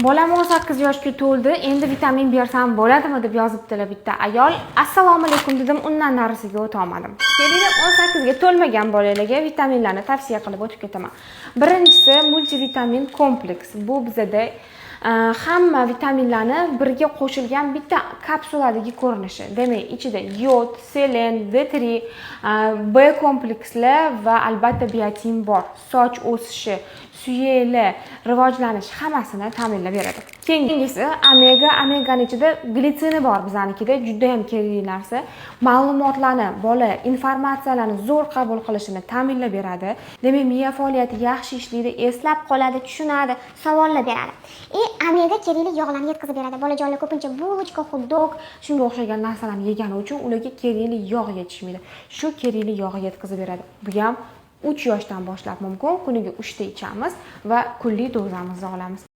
Bolam 18 yoshga to'ldi, endi vitamin bersam bo'ladimi, deb yozibdilar bitta ayol. Assalomu alaykum dedim, undan narisiga o'tolmadim. Kelinglar, 18 ga to'lmagan bolalarga vitaminlarni tavsiya qilib o'tib ketaman. Birinchisi multivitamin kompleks. Bu bizada hamma vitaminlarni birga qo'shilgan bitta kapsuladagi ko'rinishi. Demak, ichida yod, selen, D3, B komplekslar va albatta biotin bor. Soch o'sishi, suyaklar rivojlanish, hammasini ta'minlab beradi. Keyingisi omega. Omegani ichida glitsini bor, bizanikida juda ham kerakli narsa. Ma'lumotlarni, bola informatsiyalarni zo'r qabul qilishini ta'minlab beradi. Demak, miya faoliyati yaxshi ishlaydi, Eslab qoladi, tushunadi, savollar beradi. И omega kerakli yog'larni yetkazib beradi. Bolajonlar ko'pincha булочка, xot-dog, shunga o'xshagan narsalarni yegani uchun ularga kerakli yog' yetishmaydi. Shu kerakli yog'i yetkazib beradi. Bu ham 3 yoshdan boshlab mumkin. Kuniga 3 ta ichamiz va kunlik dozamizni olamiz.